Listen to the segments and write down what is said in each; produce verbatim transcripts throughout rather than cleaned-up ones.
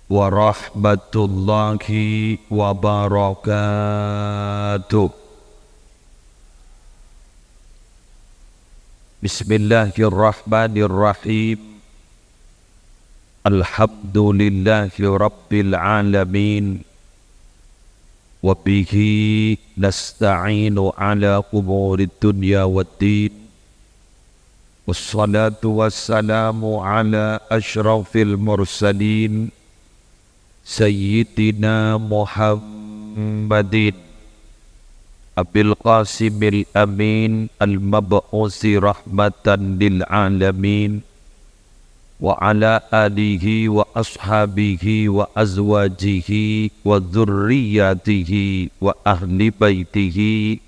warahmatullahi wabarakatuh. Bismillahirrahmanirrahim. Alhamdulillahi rabbil alamin. Wa bihi nasta'inu ala umurid dunya waddin. Wassalatu wassalamu ala asyrafil mursalin, Sayyidina Muhammadin Abil Qasimil Amin al-mab'usi rahmatan lil alamin, wa ala alihi wa ashabihi wa azwajihi wa dzurriyyatihi wa ahli baitihi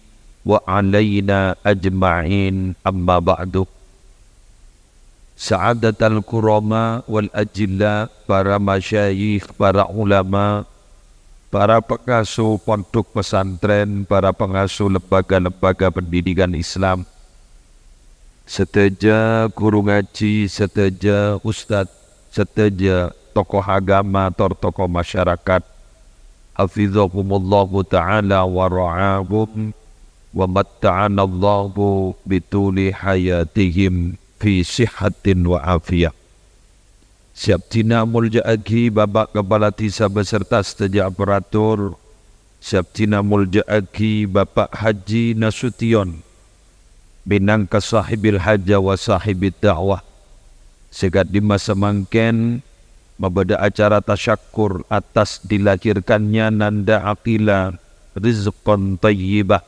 wa alaina ajma'in, amma ba'du. Sa'adatal kurama wal ajilla, para masyayikh, para ulama, para pengasuh pondok pesantren, para pengasuh lembaga-lembaga pendidikan Islam, sadhâjâ ghuru ngajhi, sadhâjâ ustad, sadhâjâ tokoh agama, tor tokoh masyarakat, hafizahumullahu ta'ala wa ra'ahum, wa matta'anallahu bituli hayatihim fi sihhatin wa afiyah. Sè abdhina molja'aghi Bapak Kepala Desa beserta sadhâjâ aparatur, sè abdhina molja'aghi Bapak Haji Nasution, mènangka sahibil haja wa sahibid da'wah, sè ka'dimma samangkèn mabâdâ acara tasyakkur atas dilahirkannya Nanda Aqila rizqan thayyibah,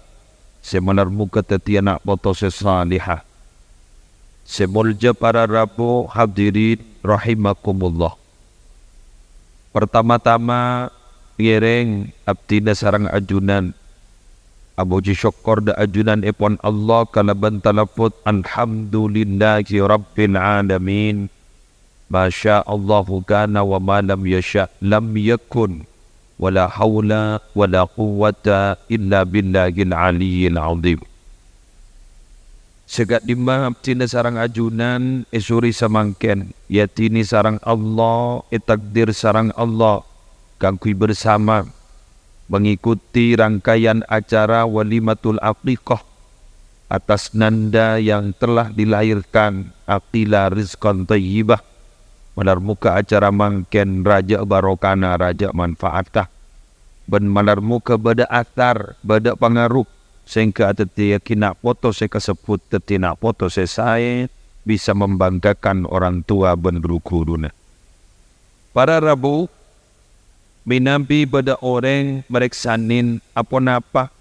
sè malar moghâ dhâddhi ana' poto sè salèha. Sè moljâ para rabu, hadirin rahimakumullah. Partama-tama, ngèrèng abdhina sareng ajunan amojhi sokkor dâ' ajunanèpon Allah kalabân talaffuz, "Alhamdulillahi rabbil alamin. Ma sya Allahu kana wa ma lam yasya lam yakun. Wa la haula wa la quwwata illa billahil aliyyil azim." Sè ka'dimma abdhina sareng ajunan èsori samangkèn, èadhini sareng Allah, ètakdir sareng Allah kaangghuy bersama mengikuti rangkaian acara walimatul aqiqah atas nanda yang telah dilahirkan, Aqila rizqan thayyibah. Malar moghâ acara mangkèn rajâ barokana, rajâ manfaatta. Bân malar moghâ bâdâ athar, bâdâ pangaruh, sehingga adhâddhiyâghi na' poto sè kasebbhut dhâddhi na' poto sè saè, bisa membanggakan orang tua bân ru-ghuruna. Para rabu, mènabi bâdâ orèng marèksanè aponapa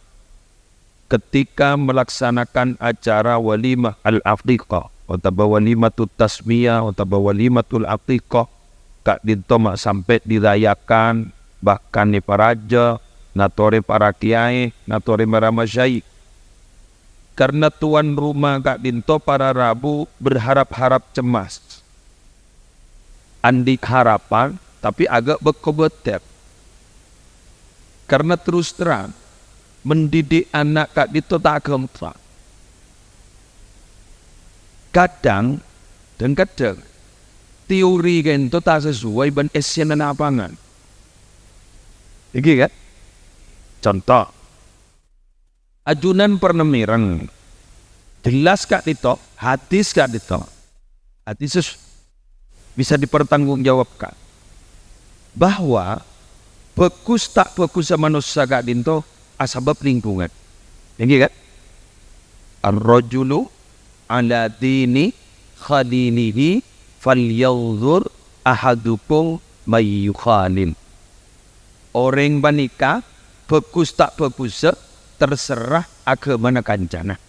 ketika melaksanakan acara walimah al-aqiqah, otabâ walimatut tasmiyah, otabâ walimatul aqiqah, ka'dinto ma' sampè' dirayakan, bahkan èparajâ, natorè para kèyaè, natorè para masyayikh. Karna tuan rumah ka'dinto para rabu berharap-harap cemas. Andi' harapan, tapè aghâ' bâkto bâter. Karna terus terang, mendidik ana' ka'dinto ta' ghâmpang. Kadhâng, dhâng-kadhâng, teori ka'dinto ta' sesuai bân essèna lapangan. Ènggi, kan? Conto, ajunan pernah mèreng. Jelas ka'dinto, hadis ka'dinto. Hadis bisa dipertanggungjawabkan. Bahwa bhâghus ta' bhâghussa manossa ka'dinto asabâb lingkungan. Ènggi, kan? "Ar-rajulu ala dini khalilihi, falyanzur ahadukum may yukhalil." Orèng panèka bhâghus ta' bhâghussa terserra aghâmana kancana.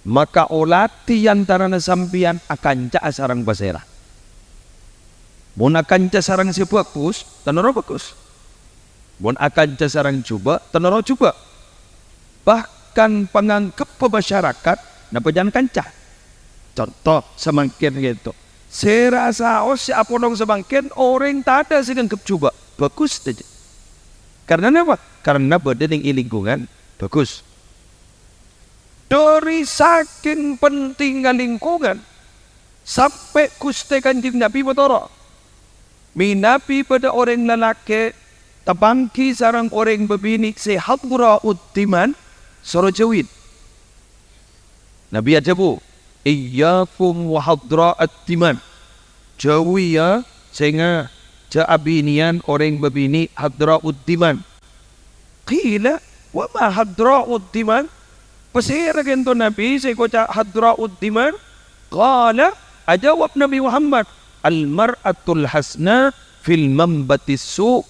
Maka olatè è antarana sampèyan akanca'a sareng pasèra. Mon akanca sareng sè bhâghus, tanoro bhâghus. Mon akanca sareng jhubâ', tanoro jhubâ'. Bahkan pangangkebbhâ masyarakat napa jhân kanca. Conto, samangkèn ka'dinto. Sèra saos sè apolong samangkèn orèng tadâ' sè nganggep jhubâ' bhâghus, dhâddhi. Karna napa? Karna bâdâ nèng è lingkungan bhâghus. Dhâri sakèng pentingnga lingkungan, sampè' Ghustè Kanjeng Nabi matoro', Manabi bâdâ orèng lalakè' tapangghi sareng orèng bâbinè' sè hadra'ud diman, soro jhâuwi. Nabi adhâbu, "Iyyakum wa hadra'ad diman." Jhâuwi, ya, sènga', jhâ' abinèyan orèng bâbinè' hadra'ud diman. Qila, "Wa ma hadra'ud diman?" Pasèra ghânto Nabi sè èkoca' hadra'ud diman? Qala, ajâwâb Nabi Muhammad, "Al mar'atul hasna fil manbatis su'."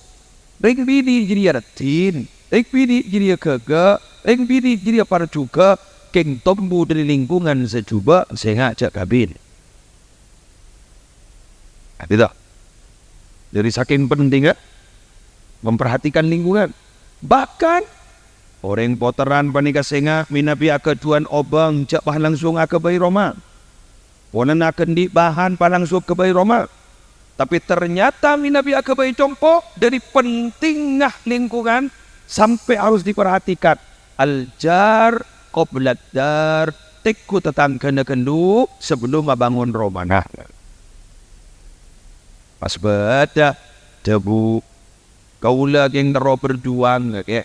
Rèng binè' jârèya raddhin, rèng binè' jârèya ghâghâ, rèng binè' jârèya parjhughâ, kèng tombu dâri lingkungan sè jhubâ' sènga' jhâ' kabin. Ati ta? Jadi, sakèng pentingnga memperhatikan lingkungan. Bahkan, orèng potèran panèka sènga' manabi aghâdhuwân obâng jhâ' pas langsung aghâbây roma. Polana aghândhi' bahan pas langsung aghâbây roma. Tapè ternyata manabi aghâbây compo', dâri pentingnga lingkungan sampè' harus diperhatikan. Al-jar qoblad dar, tèngghu tatangghâna ghâllu sabellunna abângon romana. Pas bâdâ dhâbu, "Kaulâ kèng terro berjuang, kè.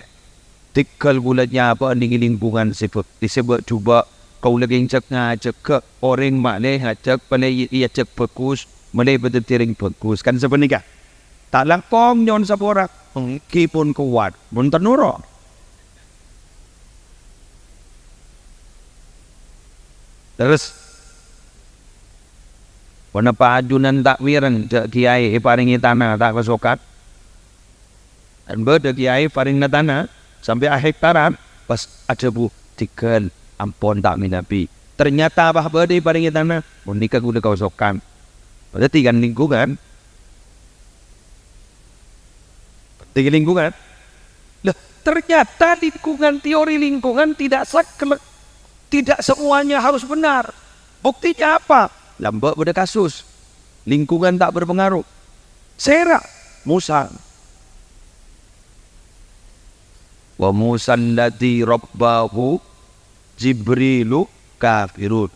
Tèghâl kaulâ nyabâ nèng lingkungan sè bhâk-, sè bâ'-jhubâ'. Kaulâ kèng jhâk-ngajhâghâ orèng malè ngajhâk, malè è-, èajhâk bhâghus, malè bâdâ dhâddhi orèng bhâghus." Kan sapanèka. Ta' langkong nyo'on sapora, ènggi pon kowat, pon tanoro. Terros, ponapa ajunan ta' mèreng jhâ' kèyaè èparèngè tana ta' kasokan? Kan bâdâ kèyaè parèngna tana sampè' ahèktaran, pas adhâbu, "Tèghâl, ampon ta' manabi." Ternyata pas bâdâ èparèngè tana, "Mon nèka kaulâ kasokan." Berarti kan lingkungan. Penting lingkungan. Lah, ternyata lingkungan, teori lingkungan tidak saklek. Tidak semuanya harus benar. Buktinya apa? Lambâ' bâdâ kasus. Lingkungan ta' berpengaruh. Sèra? Musa. "Wa Musa alladzi rabbahu Jibrilu kafirun.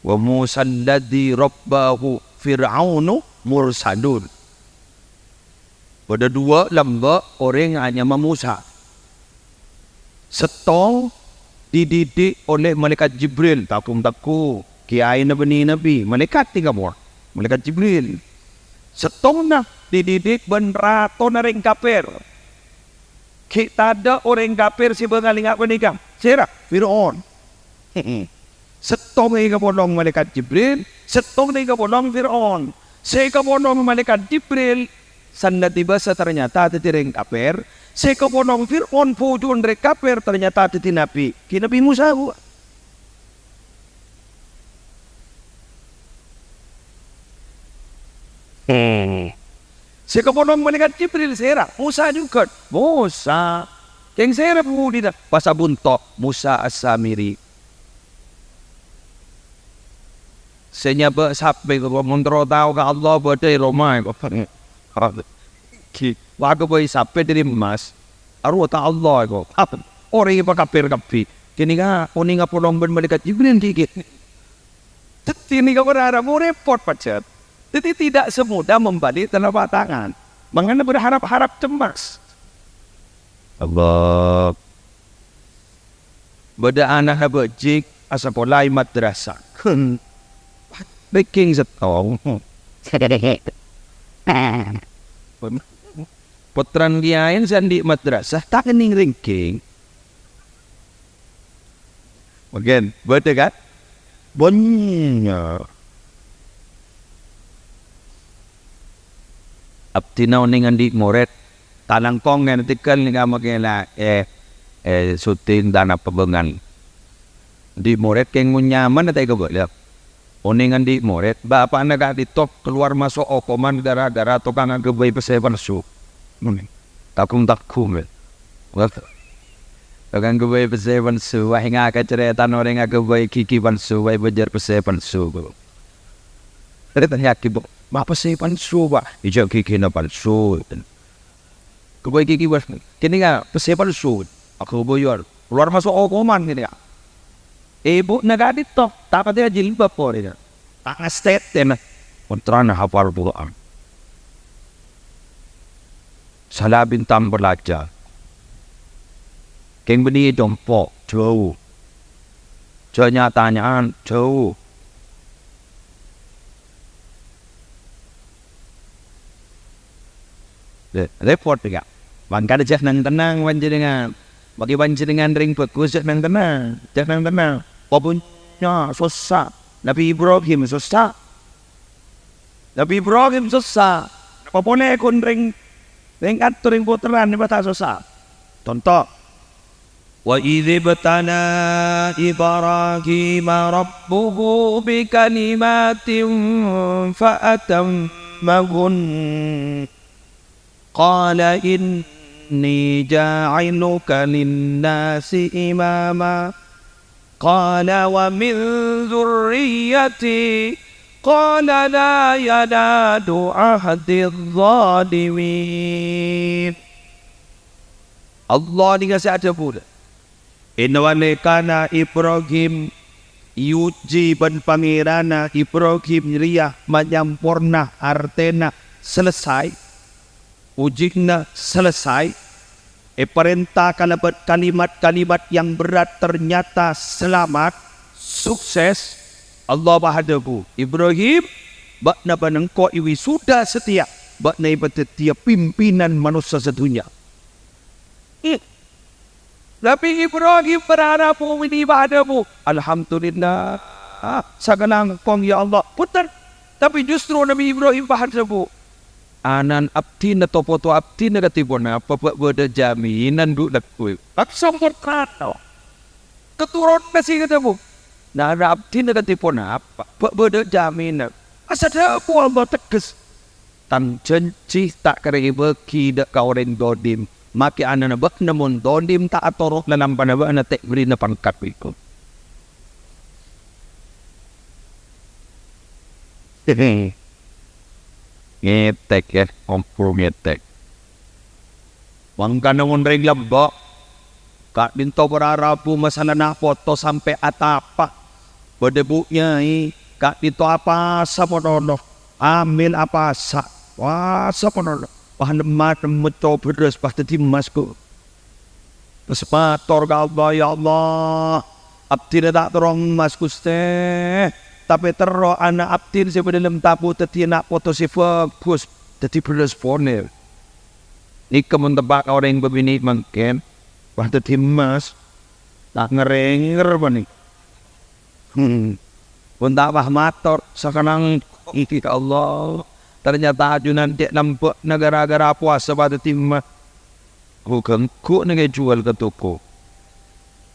Wa Musa alladzi rabbahu Fir'aunu mursalun." Bâdâ duwâ' lambâ' orèng anyama Musa. Sèttong dididik oleh Malaikat Jibril, tagum-taggu, kèyaèna bânnè nabi, malaikat tènga pon, Malaikat Jibril. Sèttongnga dididik bân ratona rèng kafir. Ghi' tadâ' orèng kafir sè bângal ènga' panèka. Sèra? Fir'aun. Sèttong èkapolong Malaikat Jibril, sèttong èkapolong Fir'aun. Sè èkapolong Malaikat Jibril, sanna' dibâsa ternyata dhâddhi rèng kafir. Sè èkapolong Fir'aun, bhuju'na rèng kafir, ternyata dhâddhi nabi. Ghi' Nabi Musa, Bu. Hmm. Sè èkapolong Malaikat Jibril sèra? Musa jhughân. Musa. Kèng sèra budina? Pas abhunto, Musa As-Samiri. Sè nyabâ' sapè kok mon terro tao ka Allah bâdâ è roma kok. Ghi, wa aghâbây sapè dâri emmas. Arowa ta' Allah kok. Orèng èpakafir kabbhi. Kènèka onèng apolong bân Malaikat Jibril ghi, ghi. Dhâddhi nèka para-para mo repot pajhât. Dhâddhi tidak semudah membalik telapak tangan. Mangkana berharap-harap cemas. Allah. Bâdâ ana'na bâjik asakola è madrasah. Ranking sèttong. Pottrana kèyaèna sè andi' madrasah ta' kennèng ranking. Mungkin, bâdâ kan? Bânnya'. Abdhina onèng andi' morèd, ta' langkong nèng tèghâl nèng ka makèla, eh, eh, syuting ta' napa bângal. Andi' morèd kèng mon nyamana ta' èkabâlâ. Onèng andi' morèd, bapa'na ka'dinto kalowar maso' okoman gara-gara tokang aghâbây pèssè palsu. Tagum-tagum, ya. Tokang aghâbây pèssè palsu, wah, ènga' ka carètana orèng aghâbây ghighi palsu, wah, bâjâr pèssè palsu. Carètana yakin, Bu. Ma' pèssè palsu, Pak. Iyâ, ghighina palsu. Ghâbây ghighi, Pak. Kènèngnga pèssè palsu. Aghâbây, yâ. Kalowar maso' okoman kènèngnga. Ebhuna ka'dinto, ta' patè ajilbab orèngnga. Ta' ngastètèna. Pottrana hafal Qur'an. Sala bintang belajar. Kèng bânnè compo', jhâu. Jhâ' nya-tanya'an, jhâu. Lè-, rèpot, Ka'. Mangkana jhâ' nang-tennang panjhennengngan. Mangkè panjhennengngan rèng bhâghus, jhâ' nang-tennang. Jhâ' nang-tennang. Pabunnya sossa. Nabbhi Ibrahim sossa. Nabbhi Ibrahim sossa. Napa polè ghun rèng, rèng kanto, rèng pottrana nèka ta' sossa. Conto. وإذ ابتلى إبراهيم ربه بكلمات فأتمهن. قال إني جاعلك للناس إماما. قال ومن ذريتي. قال لا ينال عهدي الظالمين. Allah nèka sè adhâbu, "È nalèkana Ibrahim èojhi bân Pangèranna, Ibrahim rèya manyamporna, artèna selesai, ojina selesai, èparènta kalabân kalimat-kalimat yang berat, ternyata selamat, sukses." Allah pas adhâbu, "Ibrahim, bâ'na bân engko' èwisuda satèya, bâ'na èpadhâddhiyâ pimpinan manossa sadhunnya." Ih. Nabbhi Ibrahim berharap mènè pas adhâbu, "Alhamdulillah, sakalangkong, ya Allah." Bhunten. Tapè justru Nabbhi Ibrahim pas adhâbu, "Ana'na abdhina, to-poto abdhina kadhi ponapa bâ' bâdâ jaminan, Bu, lagghu?" Langsung berkata, keturunanna sè kadhâbu, "Ana'na abdhina kadhi ponapa bâ' bâdâ jaminan?" Pas adhâbu Allah tegas, "Tang janji ta' kèra èbâghi dâ' ka orèng dhâlim. Makè ana'na bâ'na mon dhâlim ta' atoro' lalampana bâ'na ta' èbèrri'na pangkat bhâiko." Ngètèk, yâ, ompol ngètèk. Mangkana mon rèng lambâ', ka'dinto para rabu masalana poto sampè' atapa. Bâdâ bu nyai, ka'dinto apasa ponono, amèl apasa, apasa ponono. Wah, nemma-, nemmet co bherrâs pas dhâddhi emmas, ghu. Pas mator ka Allah, "Ya Allah, abdhina ta' terro emmas, Ghustè, tapè terro ana' abdhina sè bâdâ dâlem tabu dhâddhi ana' poto sè bhâghus, dhâddhi bherrâs polè." Nèka mon teppa' ka orèng bâbinè' mangkèn, pas dhâddhi emmas, ta' ngèrèngèr panèka. Hmm. Pon ta' pas mator, sakalangkong, "Ya Allah, ternyata ajunan cè' lambâ'na gara-gara powasa pas dhâddhi emmas." Ghu-ghângghu'na kèng èjhuwâl ka toko.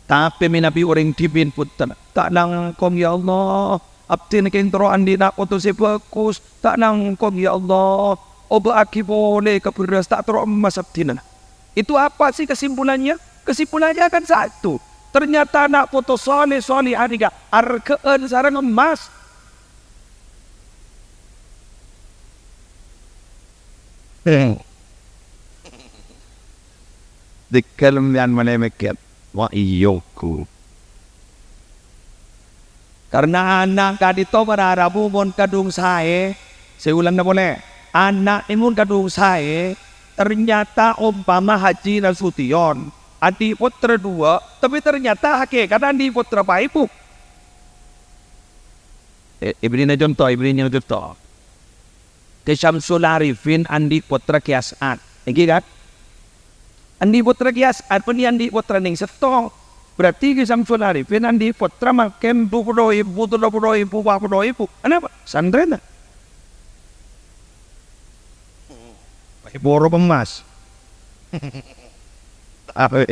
Tapè mènabi orèng dhimèn, bhunten, "Ta' langkong, ya Allah. Abdhina kèng terro andi' na' poto sè bhâghus. Ta' langkong, ya Allah. Obâ'aghi polè ka bherrâs, ta' terro emmas abdhina." Itu apa sih kesimpulannya? Kesimpulannya kan satu. Ternyata na' poto solè-solèha nèka arghâ'ân sareng emmas. Dhika sampèyan malè mèkkèr, "Wa, iyâ, ghu." Karna ana' ka'dinto para rabu mon kadhung saè, sè ulangna polè, ana' nèng mon kadhung saè, ternyata ompama Haji Nasution, andi' pottra duwâ', tapè ternyata hakèkatta andi' pottra paèbu. Eh, èbèrri'na conto, èbèrri'na conto. Kè Syamsul Arifin andi' pottra Kè As'ad. Èngghi, kan? Andi' pottra Kè As'ad, bânnè andi' pottra nèng sèttong. Berarti Kè Syamsul Arifin andi' pottra mangkèn du polo èbu, tello polo èbu, pa' polo èbu. Anapa? Santrèna. Èburu emmas. Tapè,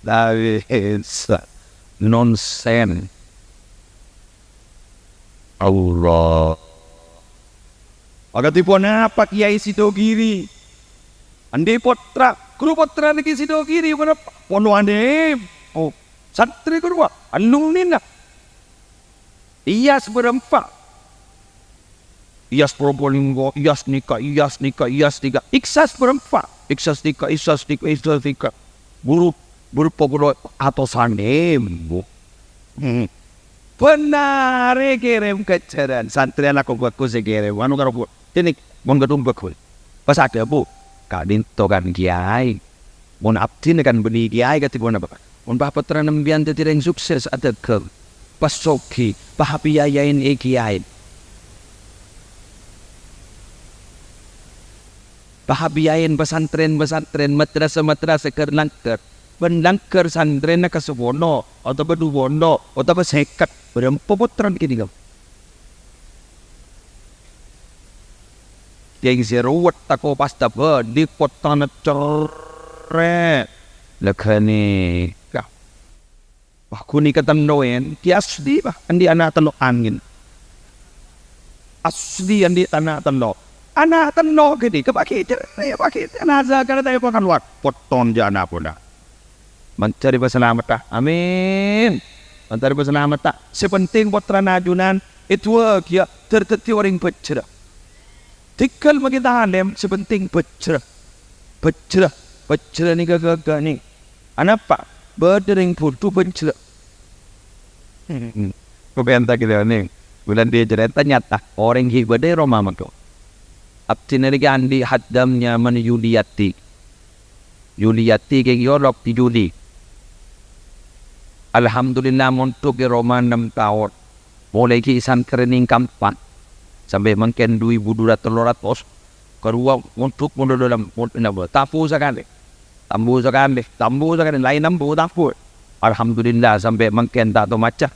tapè, nonsen. Allah. Akadhi ponapa Kèyaè Sidogiri? Andi' pottra, ghuru pottrana Kè Sidogiri ponapa? Polowan èbu. Santrè ghâruwa, alumnina. Iyas bârâmpa. Iyas Probolinggo, Iyas nèka, Iyas nèka, Iyas nèka. Iksas bârâmpa. Iksas nèka, Iksas nèka, Iksas nèka. Ghuru, ghuru pokolo atosan èbu. Hmm. Bhender èkèrèm kajhârân. Santrè alako bhâghus èkèrèm. Anu karo bu-, dini, mon kadhung bhâghus. Pas adhâbu, "Ka'dinto kan kèyaè. Mon abdhina kan bânnè kèyaè kadhi ponapa? Mon pas pottrana empèyan dhâddhi rèng sukses, adhâghâng, pas soghi, pas abiyayaèn è kèyaè. Pas abiyayaèn pasantrèn-pasantrèn, madrasah-madrasah, ghâr-langghâr, bân langghâr santrèna ka sapolo, otabâ dupolo, otabâ sèket, bârâmpa pottrana ghânèka?" Kèng sè ruwet tako' pas tabâli' pottrana cerrè'. La ghânèka. Wah, ghânèka tennoèn, kèya asli, bah, andi' ana' tello' angèn. Asli andi' ana' tello'. Ana' tello' ghânèka paghi' cerrè', paghi' ana' zakat ta' èpakalowar. Potton jâ' ana' pola. Mandhâr èpasalamettâ. Amin. Mandhâr èpasalamettâ. Sè penting pottrana ajunan èdu'aaghi, ghâr dhâddhi orèng bhâjjhrâ. Dhingghâl maghi talèm, sè penting bhâjjhrâ. Bhâjjhrâ. Bhâjjhrâ nèka ghâghâna. Anapa? Bâdâ rèng budhu bhâjjhrâ. Kok ènta' ghâllu nèng. Bulân dhi' carèta nyata. Orèng ghi' bâdâ è roma mangko. Abdhina nèka andi' haddam nyamana Yuliyati. Yuliyati kèng yolok di Yuli. Alhamdulillah, mondhuk è roma ennem taon. Molaè ghi' santrè nèng kampan. Sampè' mangkèn du èbu du ratos, tello ratos. Karowa mondhuk mon dâlem, mon-, napa, tambu sakalè. Tambu sakalè, tambu sakalè, laèn tambu, tambu. Alhamdulillah, sampè' mangkèn ta' tao maca.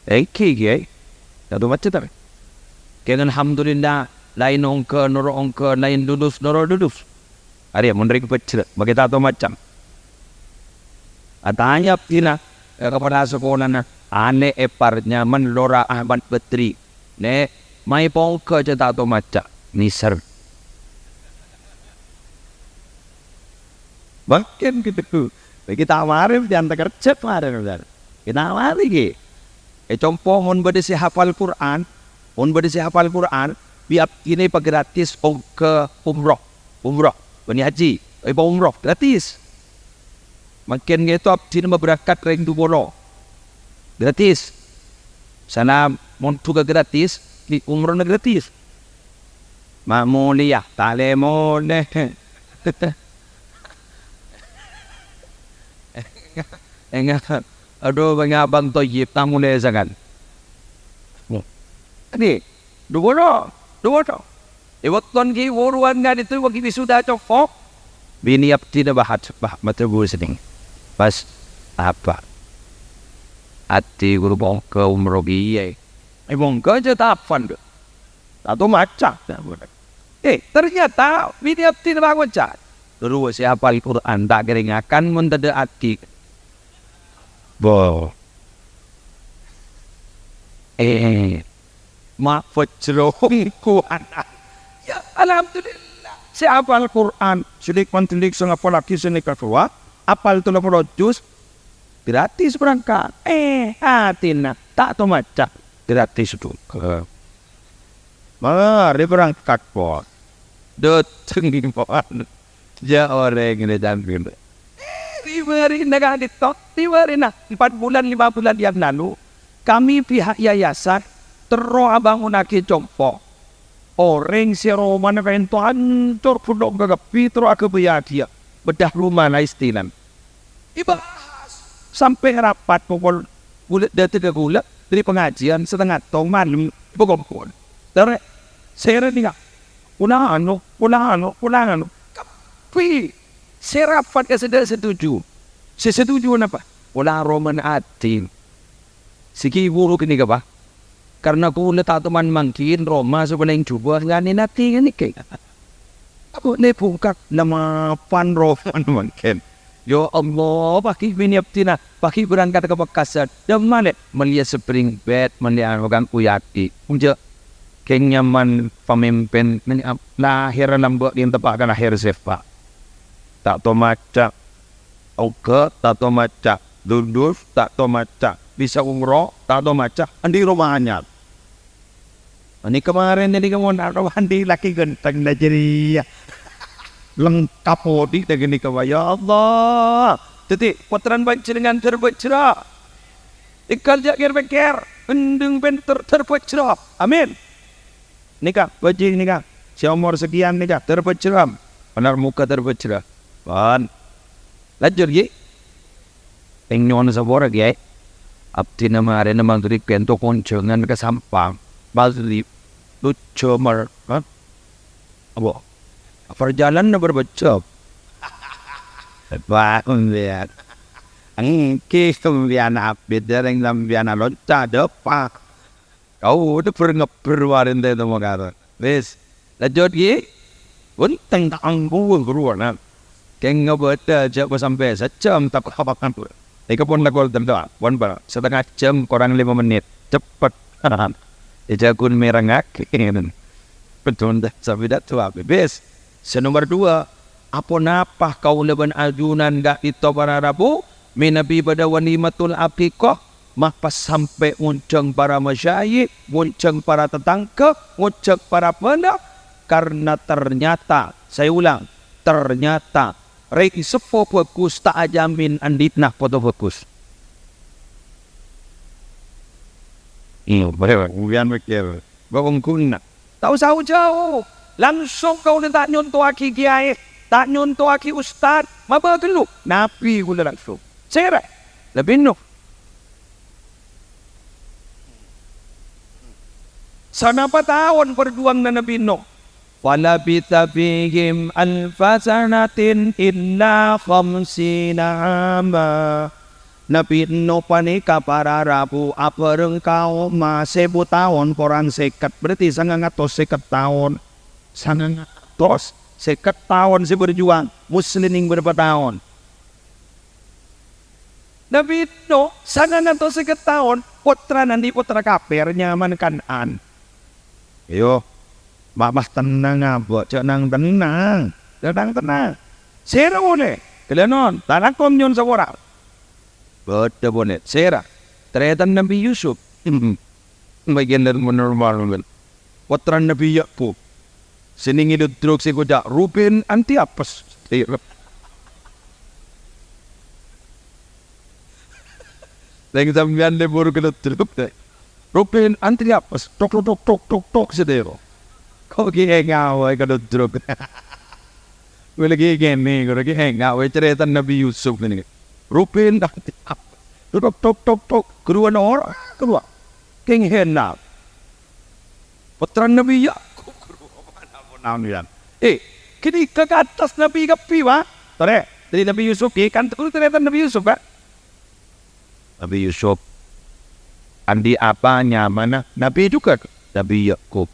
Èngghi, Kèyaè. Satu macet, ta'? Kèng alhamdulillah, laèn ongghâ noro' ongghâ, laèn lulus noro' lulus. Arèya mon rèng bhâjjhrâ, maghi ta' tao maca. Atanya abdhina, eh, kapala sakolana, anè' èpar nyamana Lora Ahmad Badri. "Nè', mayu pongghâ jhâ' ta' tao maca." Nèser. Mangkèn ghâllu. Lagi ta' marè, diantar kerja marè, saudara. Kita marè, ghi. È compo' mon bâdâ sè hafal Qur'an, mon bâdâ sè hafal Qur'an, bi' abdhina èpagratis ongghâ umroh. Umroh, bânnè haji, èpaumroh, gratis. Mangkèn ghâto abdhina maberangkat rèng dupolo. Gratis. Sana mon duga gratis, ghi' umrohna gratis. Ma' molèya, talè molè. Enga-, enga-, adhu, bânnya' Bang Toyib, ta' molè sakalè. Adi, dupolo, dupolo. È bâkto ghi' buruwân ka'dinto, ghi' wisuda compo'. Binè abdhina bâ-, bâ-, maddhâbu sennèng. Pas apa? Adi, ghuru pongghâ umroh kèya. È pongghâ jhâ' ta' hafal, dhu. Ta' tao maca. Eh, ternyata binè abdhina bângoca'. Ghuru sè hafal Qur'an ta' kèra ngakan mon tadâ' adi. Bo. Eh, ma' bhâjjhrâ ongghuwân. Ya, alhamdulillah. Sè hafal Qur'an, sè dik-mandhik sè ngapallaghi sè nèka rowa, hafal tello polo juz, gratis berangkat. Eh, adina, ta' tao maca, gratis duga. Marè berangkat, pon. Dâteng, pon. Ya, orèng rè cangkir. Eh, ri-, marèna ka'dinto, ri-, marèna empat bulan, lima bulan yang lalu, kami pihak yayasan terro abângonaghi compo'. Orèng sè romana ka'dinto ancor bhuto' kabbhi, terro aghâbâyyâghiyâ. Bedah rumah la istilan. Èbahas. Sampè' rapat pokol ghulâ, dâteng ka ghulâ, dâri pangajiyân satengnga tong malem èpakompol. Terro, sèra nèka, pola anu, pola anu, pola anu. Kabbhi. Sè rapat ka sè ta' setuju. Sè setuju napa? Pola romana adi. Sè ghi' buru ghânèka, Pa'. Karna kaulâ ta' toman manggi, roma sè palèng jhubâ' nganèn adi ghânèka. Abâ' nè bungkak, namapan romana mangkèn. Ya Allah, paghi' binè abdhina, paghi' berangkat ka Pekasan. Dâ' malè, mellèya spring bed, mellèya anu kan kuyati. Enjâ', kèng nyaman pamimpin, lahèr lambâ' kèng teppa' ka lahèr sèpa'. Ta' tomaca. Ongghâ ta' tomaca, lulus ta' tomaca, bisa umroh ta' tomaca, andi' roma anyar. Ghânèka marèn ghânèka mon roma andi' lakè ghântengnga jârèya. Lengkap odi' dâ' ghânèka, Pa'. Ya Allah. Dhâddhi, pottrana panjhennengngan dâr bhâjjhrâ. Èngghâl jhâ' kèr-pèkkèr. Endheng pènter, dâr bhâjrâ. Amin. Nèka, bâji' nèka, sè omor sakèyan nèka, dâr bhâjrâ. Bhender moghâ dâr bhâjrâ. Pon. Lanjut, ghi. Tèng nyo'on sapora, Kèyaè. Abdhina marèna maghrib kènto konjhângan ka Sampang. Maghrib. Lojhâ mer-, hah? Apa? Parjhâlânanna bârbâjjhâp. Wah, sampèyan. Èngghi sampèyan abit, jhârèng sampèyan alonca dâpa'. Kaulâ bhâr-ngebbhâr marèn tèdhâ mangkara. Wis, lanjut, ghi. Bhunten ta' angguwa, ghâruwa, nah. Kèng ngabâdâ jhâ' sampè' sajjhâm ta' kapan. Nèka pon lakon tentu, pon bâ-, setengah jam kurang lima menit. Cepet. Èjhâ' ghun mèrengngaghi. Betul dah, sambi dâ' tuwa, bebes. Sè nomer dua, aponapa kaulâ bân ajunan ka'dinto para rabu, mènabi bâdâ walimatul aqiqah, ma' pas sampè' ngonjhâng para masyayikh, ngonjhâng para tatangghâ, ngonjhâng para bâna, karna ternyata, saya ulang, ternyata rèng seppo bhâghus ta' ajamin andi'na poto bhâghus. Iyâ, bhârâ, sampèyan mèkkèr, bâ' ongghuna. Ta' osa jhâu-jhâu. Langsung kaulâ ta' nyontowaghi kèyaè, ta' nyontowaghi ustad, mabâ ghâllu. Nabbhi kaulâ langsung. Sèra? Nabbhi Nuh. Sanapa taon parjuwanganna Nabbhi Nuh? "Falabitsa fihim alfa sanatin illa khamsina ama." Nabbhi Nuh panèka para rabu abhâreng kaomma sèbu taon korang sèket, berarti sangang atos sèket taon. Sangang atos sèket taon sè berjuang, Muslim nèng bârâmpa taon? Nabbhi Nuh, sangang atos sèket taon, pottrana andi' pottra kafir nyamana Kan'an. Ayo, ma', ma' tennang, Abah, jhâ' nang-tennang, jhâ' nang-tennang. Sèra polè, ghâlânon, ta' langkong nyo'on sapora. Bâdâ polè, sèra, tarètan Nabbhi Yusuf. Bâgiân dâri mon-, mon-, mon-, pottrana Nabbhi Yakub. Sè nèng è Ludruk sè ngoca', "Ruben anti apes." Sèng sampèyan lebur ka Ludruk, dâ'. "Ruben anti apes." Tok, tok, tok, tok, tok, tok, sè dâ'. Ko' ghi' ènga' bhâi ka Ludruk. Ghulâ ghi' kènè', ghulâ ghi' ènga' bhâi carètana Nabbhi Yusuf nèng. "Ruben anti apes." Tok, tok, tok, tok. Ghâruwa noro', ghâruwa. Kèng hèna. Pottrana Nabbhi Yakub, ghâruwa. Eh, ghânèka ka attas nabbhi kabbhi, wa. Torè, dâri Nabbhi Yusuf, ghi, kan ghuru tarètan Nabbhi Yusuf, wa. Nabbhi Yusuf. Andi' apa nyamana? Nabbhi jhughân, Nabbhi Yakub.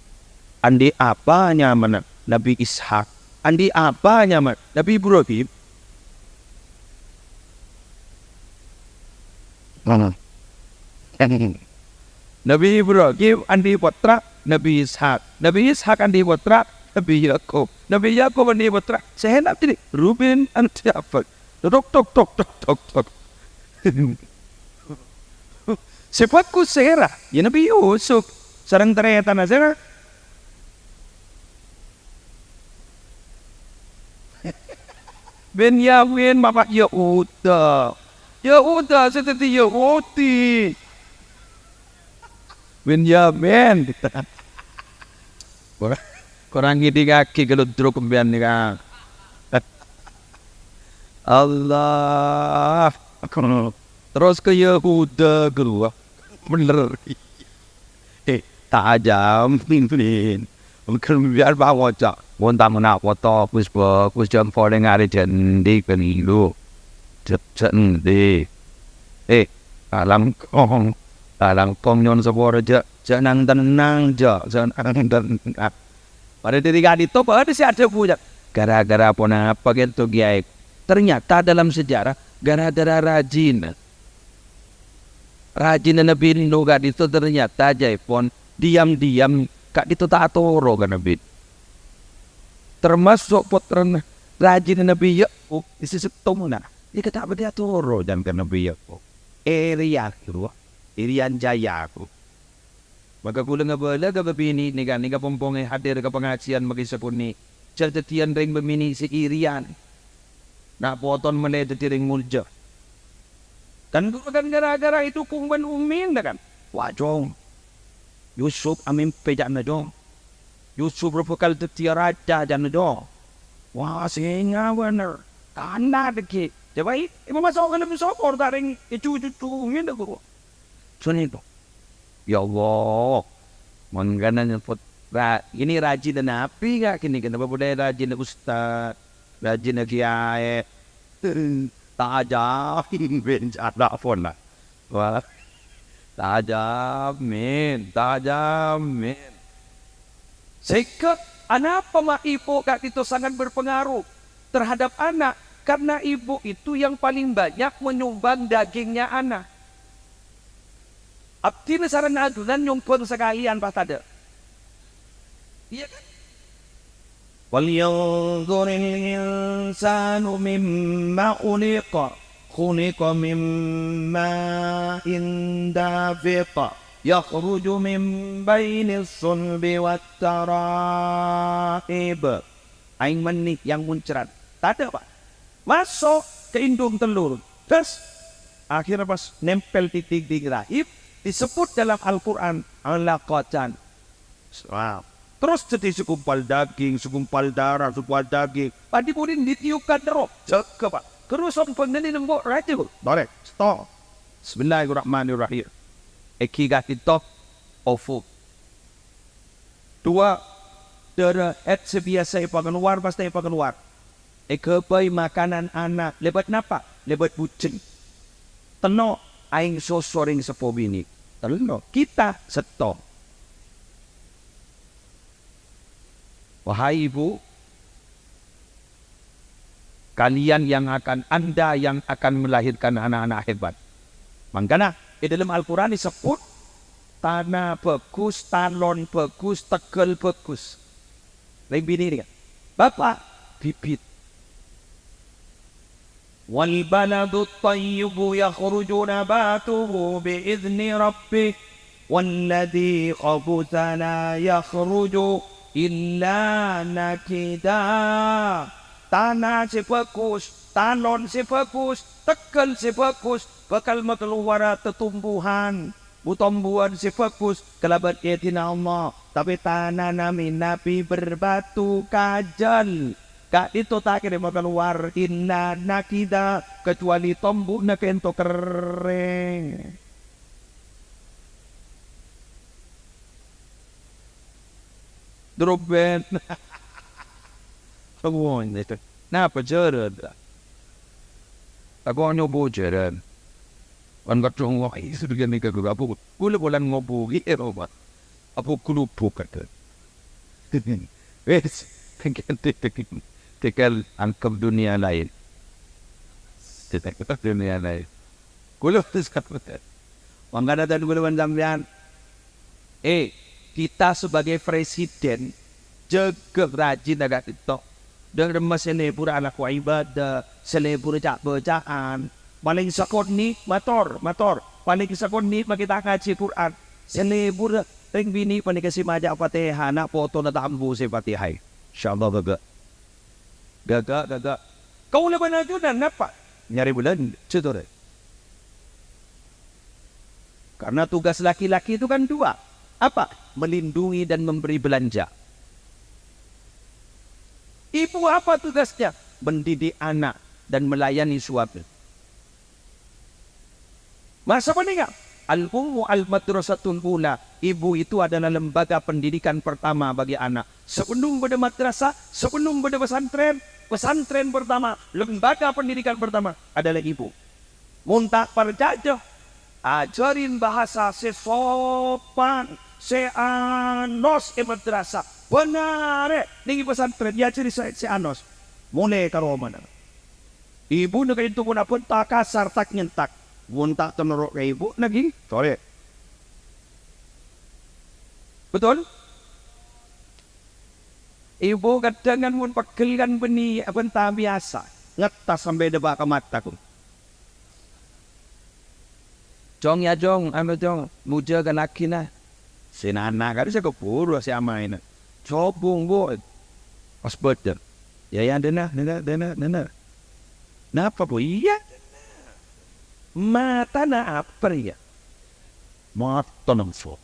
Andi' apa nyamana? Nabbhi Ishak. Andi' apa nyamana? Nabbhi Ibrahim. Nabbhi Ibrahim andi' pottra, Nabbhi Ishak. Nabbhi Ishak andi' pottra, Nabbhi Yakub. Nabbhi Yakub andi' pottra, sè hèna dâri Ruben andi' apa? Tok, tok, tok, tok, tok, tok. Sè bhâghus sèra? Yâ Nabbhi Yusuf sareng tarètanna sèra. Benyamin, bapa' Yehuda. Yehuda sè dhâddhi Yahudi. Benyamin. Korang, korang ngèdingngaghi ka Ludruk sampèyan nèka. Allah. Terros ka Yehuda ghâruwa. Bhender. Eh, ta' ajhâmin. Mungkin biar pangoca'. Mon ta' mènta poto bhâghus-bhâghus, jhâ' polè ngarè jhândhi ghâllu. Jhâ', jhâ' endi. Eh, ta' langkong. Ta' langkong nyo'on sapora, jhâ', jhâ' nang-tennang, jhâ', jhâ' nang-tennang. Padâ dâri ka'dinto padâ sè adhâbu, jhâ'. Gara-gara ponapa kènto, Kèyaè? Ternyata dalam sejarah, gara-gara rajina. Rajina Nabbhi Nuh ka'dinto ternyata jhâ' pon diam-diam ka'dinto ta' atoro' ka Nabbhi Nuh. Termasuk pottrana rajina Nabbhi Yakub, sè sèttong, nah, nèka ta' patè atoro' jhân ka Nabbhi Yakub. Èrèyan, ghâruwa, èrèyan jhâ' Yakub. Maka kaulâ ngabâlâ ka bâbinè' nèka, nèka pong-pongè hadir ka pangajiân makè sakonè'. Jhâ' dhâddhiyân rèng bâbinè' sè èrèyan. Na' poton malè dhâddhi rèng molja. Kan ghuru kan gara-gara èdhukung bân umminna kan. "Wah, Cong, Yusuf amèmpè ca'na, Cong. Yusuf rowa bhâkal dhâddhiyâ rajâ ca'na, Cong." "Wah, sènga' bhender. Kana' dhâggi'." Coba i-, ibu masuk ke dalam sopor, taring, eh, cucu-cucu, gitu, Bu. Sini, Bu. Ya Allah, mangkana nyebut ra-, ini rajina nabi, Kak, gini, kenapa boleh rajina ustad, rajina kiai? Tajam, bencana pun, lah. Wah, tajam, men, tajam, men. Sehingga, anapa ma' ibu ka'dinto sangat berpengaruh terhadap anak? Karena ibu itu yang paling banyak menyumbang dagingnya anak. Abdhina sareng ajunan nyombang sakalèyan pas tadâ'. Iyâ kan? "Falyanzuril insanu mimma khuliq. Khuliqa mim ma'in dafiq. Yakhruju min bainis sulbi wat taraib." Aèng mani yang muncrat. Tadâ', Pak. Maso' ka indung tellur. Das. Akhirnya pas nempel di dinding rahim, disebut dalam Al-Quran, alaqatan. Wah. Terros dhâddhi segumpal daging, segumpal darah, segumpal daging. Padhi pudin ditiukan terro. Jâgâ, Pak. Ghâruwa sombhângnga nèng nembo' rajâ, Bu. Torè, stop. Bismillahirrahmanirrahim. Èngghi ka'dinto ovum. Dua, dârâ haid sè biyasa èpakalowar, pastè èpakalowar. Èghâbây makanan ana' lèbât napa? Lèbât bujeng. Tello', aèng soso rèng seppo binè'. Tello', kita sèttong. Wahai ibu, kalian yang akan, Anda yang akan melahirkan anak-anak hebat. Mangkana, è dâlem Al-Qur'an èsebbhut, tana bhâghus, talon bhâghus, tegghâl bhâghus. Rèng binè' nèka, Bapa', bibit. "Wal baladut thayyibu yakhruju nabatuhu bi idzni rabbih, walladzi khabutha la yakhruju illa nakida." Tana sè bhâghus, talon sè bhâghus, tegghâl sè bhâghus bhâkal makalowara tatumbuhan, bu-tombuwan sè bhâghus kalabân idinna Allah, tapè tanana mènabi berbatu kajhâl. Ka'dinto ta' kèra makalowar illa nakida, kecuali tombu'na ka'dinto kerrèng. Droben. Napa jârân? Aku nyoba jârân. Kan kadhâng wah, itu dengan nèka dulu. Apa kaulâ polana ngobu ghi' è roma. Apa kulubuk kadhâng. Wes, tinggal, tinggal anggap dunia lain. Tinggal dunia lain. Kulâ terus mangkana dan kulâ bân sampèyan, eh, kita sebagai presiden, jâgâ rajin agak TikTok. Dâ' remma sè lebur alako ibadah, sè lebur ca'-bâca'an. Palèng sakonè', mator, mator. Palèng sakonè' makè ta' ngajhi Qur'an. Sè lebur rèng binè' panèka sè maca Fatihah, na' potona ta' ambu sè Fatihaè. Insyaallah ghâgâ. Ghâgâ, ghâgâ. Kaulâ bân ajunan napa? Nyarè bâlânjhâ, torè. Karena tugas laki-laki itu kan dua. Apa? Melindungi dan memberi belanja. Ibu apa tugasnya? Mendidik anak dan melayani suami. Masa panèka, al-ummu al-madrasatul ula, ibu itu adalah lembaga pendidikan pertama bagi anak. Sebelum bâdâ madrasah, sebelum bâdâ pesantren, pesantren pertama, lembaga pendidikan pertama adalah ibu. Mon ta' parcajâ, ajhârin bahasa sè sopan, sè anos è madrasah. Bhânarè, nèng è pesantren, èajhâri sè, sè anos. Molè ka romana. Ibuna ka'dinto mon abhânta kasar tak-nyentak. Mon ta' terro ka ibuna ghi, torè. Betul? Ibu kadhâng kan mon peggel kan bânnè abhânta biyasa. Ngettas sampè' dâpa' ka mata, Gu. Cong, ya, Cong, anu, Cong, mojâ ka lakèna. Sè nana' kan sè kabhuru sè amaèna. Sobung, Bu. Pas bâdâ. Ya, ya, dâna, dâna, dâna, dâna. Napa, Bu? Iyâ. Matana apa, ya? Mata nafsu.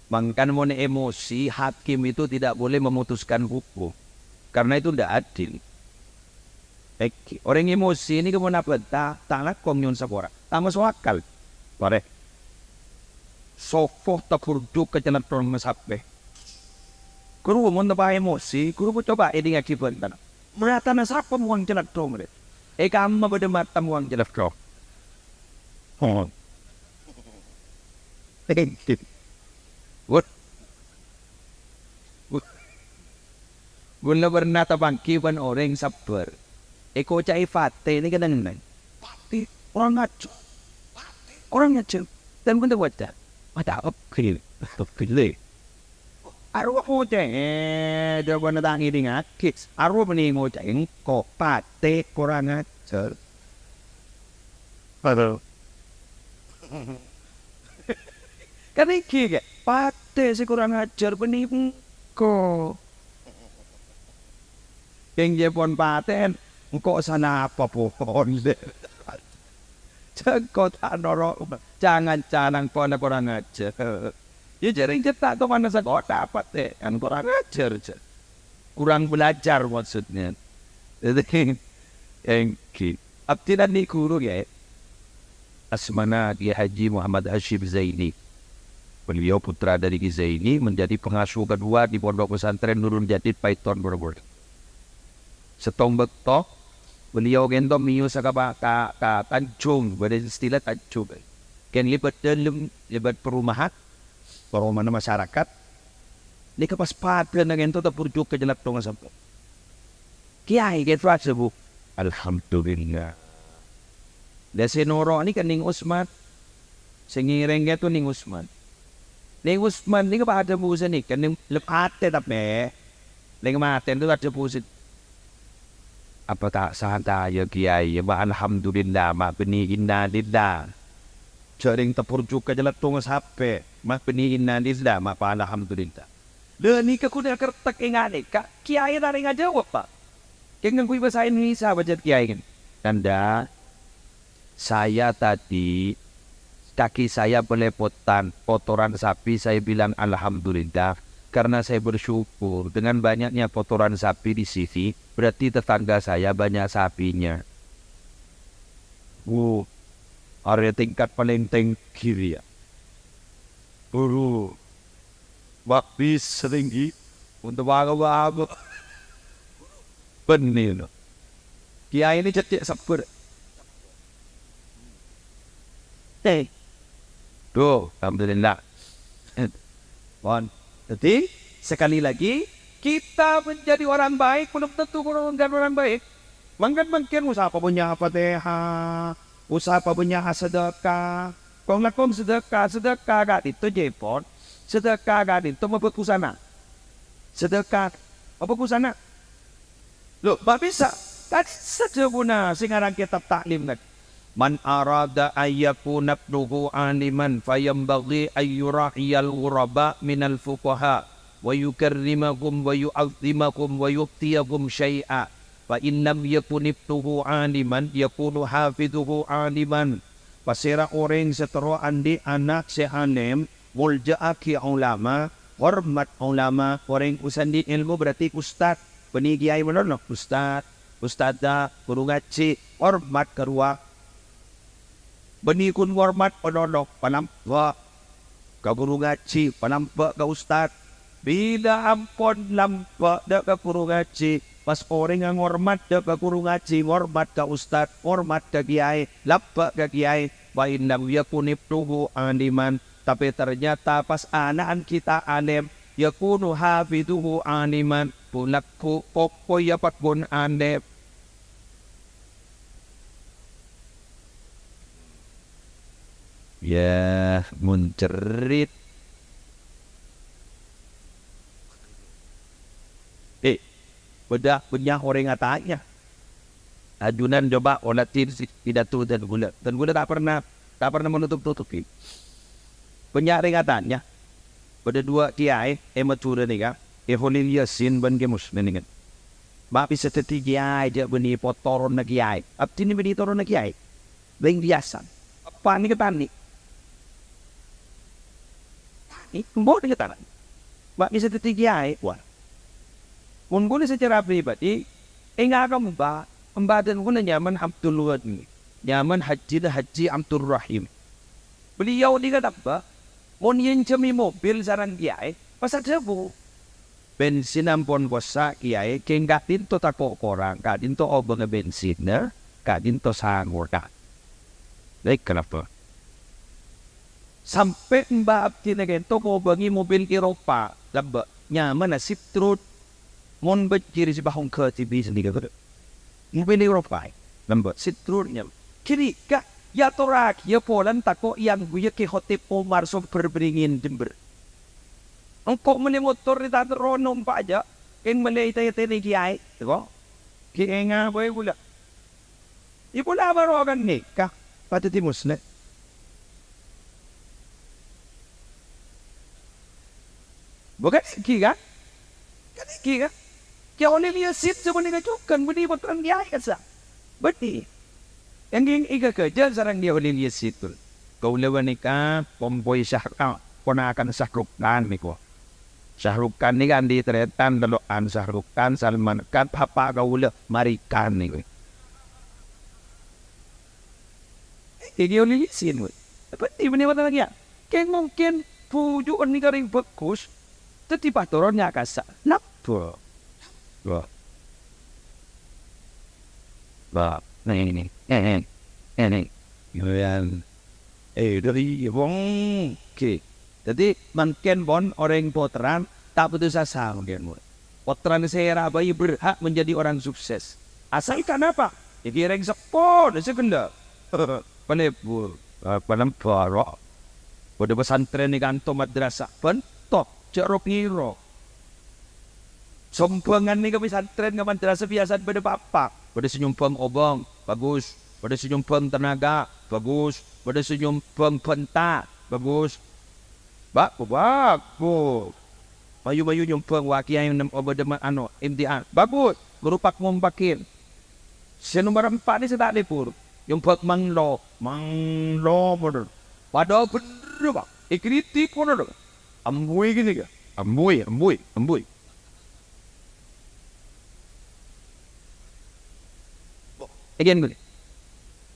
Mangkana mon emosi, hakim itu tidak boleh memutuskan hukum. Karena itu ndak adil. Èngghi, orèng emosi nèka mon abhânta, ta' langkong nyo'on sapora. Ta' maso' akal. Torè. Soko tabhurjhuk ka calèthong sapè. Ghuru mon teppa' emosi, ghuru coba èdingngaghi bhântana. Matana sapa mowang calèthong rè? È kamma bâdâ mata mowang calèthong. Oh. Wah. Ghulâ pernah tapangghi bân orèng sabbhâr. Èkoca'è patè nèka neng-enneng. Patè, kurang ajar. Patè, kurang ajar. Dan bhender wajar. Mata oke, oke. Arowa ngoca'è, jâwâbhânna ta' ngèdingngaghi. Arowa bânnè ngoca'è engko', patè, kurang ajar. Aduh. Kan èngghi, Kè? Patè sè kurang ajar bânnè engko'. Kèng jâ' pon patè'èn, engko' sanapa pon? Jâ' engko' ta' noro', jangan-jangan pon kurang ajar. Yâ, jârèng cè' ta' tomanna sakola, patè'èn kurang ajar, jâ'. Kurang belajar maksudnya. Jadi, èngghi. Abdhina nèka ghuru, yâ. Asmana Kiai Haji Muhammad Hasyim Zaini. Beliau putra dari Ki Zaini, menjadi pengasuh kedua di Pondok Pesantren Nurul Jadid Paiton, Boroboro. Sèttong bâkto, beliau kènto mèyos ka, ka, ka Tanjung, bâdâ istilah Tanjung. Kèng lèbât dâlem, lèbât perumahan, perumahanna masyarakat. Nèka pas padâna kènto tabhurjhuk ka calèthongnga sampè'. Kiai, kèto aja, Bu. Alhamdulillah. Lah sè noro' nèka Neng Usman. Sè ngèrèng kèto Neng Usman. Neng Usman nèka padâ Bu sanèka, Neng, lem atè tapè. Neng matè nèka padâ Bu san-, apa ta' santa yâ, Kiai? Ma' alhamdulillah, ma' bânnè innalillah. Jârèng tabhurjhuk ka calèthongnga sapè, ma' bânnè innalillah, ma' pa alhamdulillah. Lha nèka ghun èkertek è nga' nèka, Kiai ta' rèng ajâwâb, Pak. Kèng ngangghuy bhâsa Indonesia, bâjât Kiai kan. Nanda, saya tadi, kaki saya belepotan, kotoran sapi, saya bilang, "Alhamdulillah, karena saya bersyukur dengan banyaknya kotoran sapi di sini, berarti tetangga saya banyak sapinya." Wuh, arèya tingkat palèng tèngghi rèya. Buru. Wah, bisa tinggi. Untuk apa, apa? Bânnè, no. Kiai ini cè' sabbhâr. Eh. Tuh, alhamdulillah. Pon. Jadi, sekali lagi, kita menjadi orang baik belum tentu menjadi orang baik. Mangkèn-mangkèn usaha pabânnya' Fatihah, usaha pabânnya' sedekah. Kong-langkong sedekah, sedekah ka'dinto jâ' pon. Sedekah ka'dinto mabhâghusana. Sedekah mabhâghusana. Lho, ma' bisa? Kan sajhâbuna sè ngarang kètab Ta'lim kan. "Man arada an yakuna ibnuhu aliman, fayambaghi an yura'iyal ghuraba minal fuqaha, wa yukarrimahum, wa yu'azzimahum, wa yu'tiyahum syai'a. Fa in lam yakun ibnuhu aliman, yakunu hafizuhu aliman." Pasèra orèng sè terro andi' ana' sè alèm, molja'aghi ulama, hormat ulama, orèng sè andi' èlmo berarti ustad, bânnè kiai manono, ustad, ustadzah, ghuru ngajhi, hormat ka rowa. Bânnè ghun ngormat manono, palambâ' ka ghuru ngajhi, palambâ' ka ustad. Bilâ ampon lambâ' dâ' ka ghuru ngajhi, pas orèngnga ngormat dâ' ka ghuru ngajhi, ngormat ka ustad, ngormat ka kiai, lambâ' ka kiai, fa in lam yakun ibnuhu aliman, tapè ternyata pas ana'na ghi' ta' alèm, yakunu hafizuhu aliman, bu-, lagghu' pokok ya paggun alèm. Ya, mon cerrit. Eh, bâdâ bânnya' orèng atanya. Ajunan coba olatè pidato dân ghulâ. Dân ghulâ ta' pernah, ta' pernah menutup-tutupi. Bânnya' orèng atanya. Bâdâ duwâ' kiai è Madhurâ nèka, Kè Kholil Yasin bân Kè Muslim nèka. Ma' bisa dhâddhi kèyaè, jhâ' bânnè po-, toronna kèyaè. Abdhina bânnè toronna kèyaè. Rèng biyasa. Eppa'na ka tanè. Tanè, embu'na ka tanè. Ma' bisa dhâddhi kèyaè, wah. Mon kaulâ sacara pribadi, enga' ka emba', emba' dân kaulâ nyamana Abdul Ghani. Nyamana hajjina Haji Abdurrahim. Beliau nèka nambâ, mon èènjhâmè mobil sareng kèyaè, pas adhâbu, "Bensin ampon kossa', kèyaè, kèng ka'dinto tako' korang, ka'dinto obângnga bensinna, ka'dinto sangona." Lha, kenapa? Sampè' emba' abdhina ka'dinto ngobângè mobil Eropa, lambâ', nyamana Citroen. Mon bâjjhi' rè sè pahongghâ T V sandiri, ghâ'. Mobil Eropa, lambâ', Citroen nyamana. Ghânèka èatorraghiyâ polana tako' èangghuyyâ Ki Khotib Umar Somber Beringin Jember. Engko' mellè motor rè ta' terro nompa' jhâ', kèng mellè ètè-ètèna kèyaè, tako'. Ghi' enga' bhâi kaulâ. Èpon la bârâ' ghânèka, padâddhi Muslim. Bukan èngghi, kan? Kan èngghi, kan? Kèya Kholil Yasin sè panèka jhughân, bânnè pottrana kèyaè kassa'. Bânnè. Èngghi, èngghi ghâjâ sareng Kèya Kholil Yasin, to. Kaulâ panèka kompoy Syah-, ah, ponakanna Shahrukh Khan nèko. Shahrukh Khan nèka andi' tarètan, tello'an Shahrukh Khan, Salman Khan, bapa' kaulâ, Mari Khan nèko. Èngghi Kèya Kholil Yasin, wè. Bânnè, bânnè pottrana kèyaè. Kèng mungkin bhuju'en nèka rèng bhâghus, dhâddhi patoron nyakassa. Napa? Wah. Wah, nè, nè, nè, nè, nè, nè. Ghâbâyan. Eh, dhâri, wong. Oke. Dhâddhi, mangkèn pon orèng pottrana ta' putus asa, mangkèn, pon. Pottrana sè èra bhâi berhak menjadi orang sukses. Asalkan apa? Èngghi rèng seppona sè ghellâ'. Palebur, eh, palembara. Bâdâ pesantren è kanto madrasah, bhânto, jhâ' ro-pèro. Sombhângan nèka pesantren ka madrasah biyasana bâdâ pa-apa. Bâdâ sè nyombhâng obâng, bagus. Bâdâ sè nyombhâng tenaga, bagus. Bâdâ sè nyombhâng bhânta, bagus. Ba-, bagus. Mayu-mayu nyombhâng, wa, kèyaè nem-, bâdâ ma-, ano, imtihan. Bagus. Guru pak-, ngompakin. Sè nomer empa' nè sè ta' lebur. Nyombhâng manglo. Manglo, bhender. Padâ bhender, Pak. Èkritik, bhender. Ambuy ghânèka. Ambuy, ambuy, ambuy. Again, ghânèka.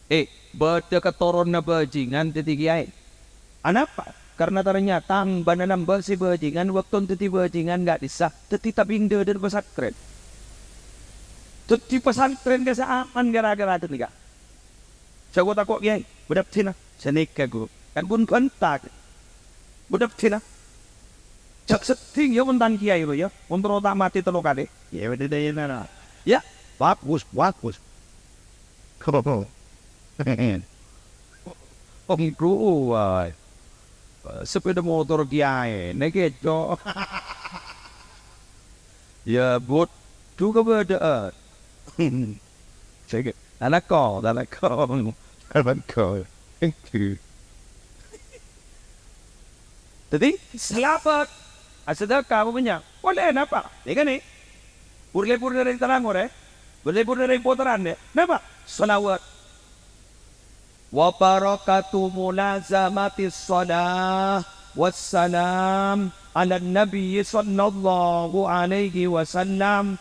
Eh, bâdâ katoronna bhâjingan dhâddhi kèyaè. Anapa? Karna tarnyata embana nambâ sè bhâjingan, bâkto dhâddhi bhâjingan ka'dissa', dhâddhi tapinda dâri pesantren. Dhâddhi pesantren kassa' aman gara-gara ghânèka. Jhâ' ko-tako', Kèyaè. Bâdâ abdhina. Sanèka, Guru. Kan pon bhânta. Bâdâ abdhina. Jhâ' seddhing, yâ, mon tang kèyaè, ro, yâ. Mon terro ta' matè tello kalè. Yâ, bâdâ dâjâna. Yâ, bagus, bagus. Ongghu, wae. Sepeda motor kèyaè, nèkè, Cok. Yâ, bud. Du kabâdâ'ân. Sèngè', ta' lako, ta' lako. Ta' lako. Dhâddhi, salamet. Asadhâka apa bânnya'? Polè napa? Nèka nè. Bur-lebur dâri Selangor, è. Bur-lebur dâri Potaran, è. Napa? Salawat. Wa barakatu mulazamatis shalah wassalam ala nabiyyi sallallahu alaihi wasallam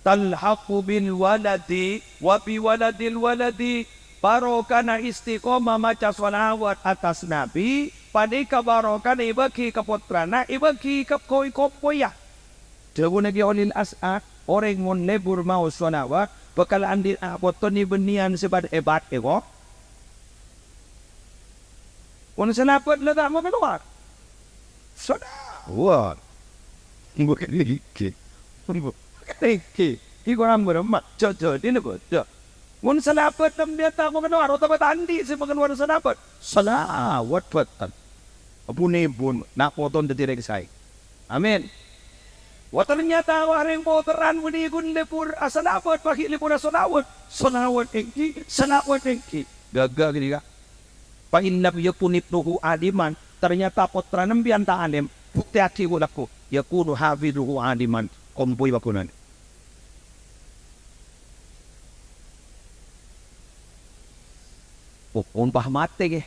talhaqu bil waladi wa bi waladil waladi. Barokana istiqomah maca shalawat atas Nabi, panèka barokana èbâghi ka pottrana, èbâghi ka koy-kompoyya. Dhâbuna Kè Kholil As'ad, orèng mon lebur maos shalawat, bhâkal andi' apoton è bânnèyan sè padâ èbât èko. Mon shalawat la ta' mau kalowar. Shalawat. Bukan iki. Bukan iki. Iki korang beremmat. Jhâ', jhâ', dina bâdâ. Mon shalawat sampèyan ta' mau kalowar, otabâ ta' andi' sè mau kalowar shalawat. Shalawat bhâten. Bun-èbun, na' poton dhâddhi rèng saè. Amin. Wah, ternyata wah rèng potaran bânnè ghun lebur ashalawat, paghi' lebur ashalawat. Shalawat èngghi, shalawat èngghi. Ghâghâ ghânèka. Fa in lam yakun ibnuhu aliman, ternyata pottrana sampèyan ta' alim. Buktèyaghi ko' lagghu, yakunu hafizuhu aliman. Kompoy pagghunana. Pokon pas matè, kè.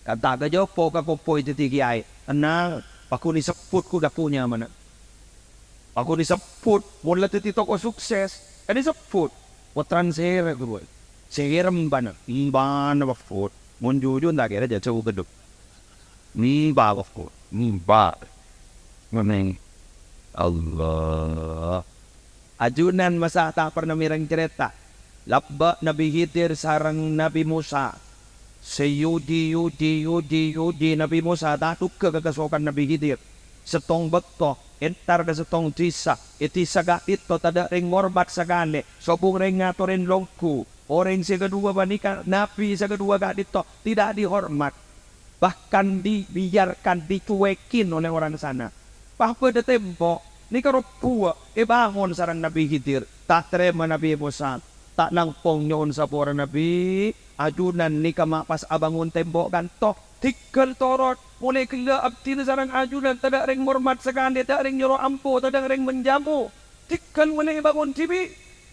Kan ta' kajâpo ka kompoy dhâddhi kèyaè. Tenang, paghun èsebbhut ghu-lagghu nyamana. Paghun èsebbhut, mon la dhâddhi toko sukses, kan èsebbhut. Pottrana sèra, ghu, rowa. Sèra empana, empana, Mahfud. Mon jujur, ta' kèra jhâ' jhâu ghâllu. Empa, Mahfud. Empa. Ngènè. Allah. Ajunan masa' ta' parna mèreng carèta. Lambâ' Nabbhi Khidir sareng Nabbhi Mosa sè èoji, èoji, èoji, èoji Nabbhi Mosa ta' dhugghâ ka kasokan Nabbhi Khidir. Sèttong bâkto, entar ka sèttong dhisa. È dhisa ka'dinto tadâ' rèng ngormat sakalè, sobung rèng ngatorè longghu. Orèng sè kaduwâ panèka, nabbhi sè kaduwâ ka'dinto, tidak dihormat. Bahkan dibiarkan, dicuekin oleh orang sana. Pas bâdâ tèmpo', nèka robbhuwâ, èbângon sareng Nabbhi Khidir. Ta' tarèma Nabbhi Mosa, ta' langkong nyo'on sapora Nabbhi, ajunan nèka ma' pas abângon tèmpo' kanto. Dhigghâl torot, molaè ghellâ' abdhina sareng ajunan, tadâ' rèng ngormat sakalè, tadâ' rèng nyoro ampo, tadâ' rèng manjamo. Dhigghâl molaè èbângon dhibi'.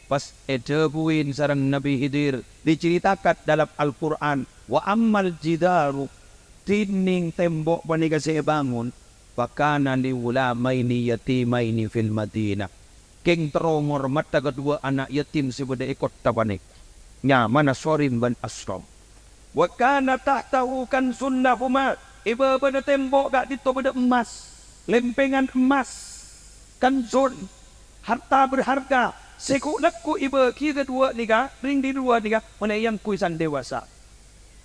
Pas èdhâbuwi sareng Nabbhi Khidir, diceritakan dalam Al-Qur'an, "Wa ammal jidaru," dhinèng tèmpo' panèka sè èbângon, "fa kana li ghulamaini yatimaini fil Madinah." Kèng terro ngormadhâ kaduwâ ana' yatim sè bâdâ è kottha panèka. Nyamana Sorim bân Asrom. "Wa kana tahtahu kanzun lahuma," è bâbâna tèmpo' ka'dinto bâdâ emmas, lèmpèngan emmas, kanzun, harta berharga, sè ghu-lagghu èbâghi ka duwâ' nèka, rèng diduwâ' nèka, molaè èangghuy sandewasa.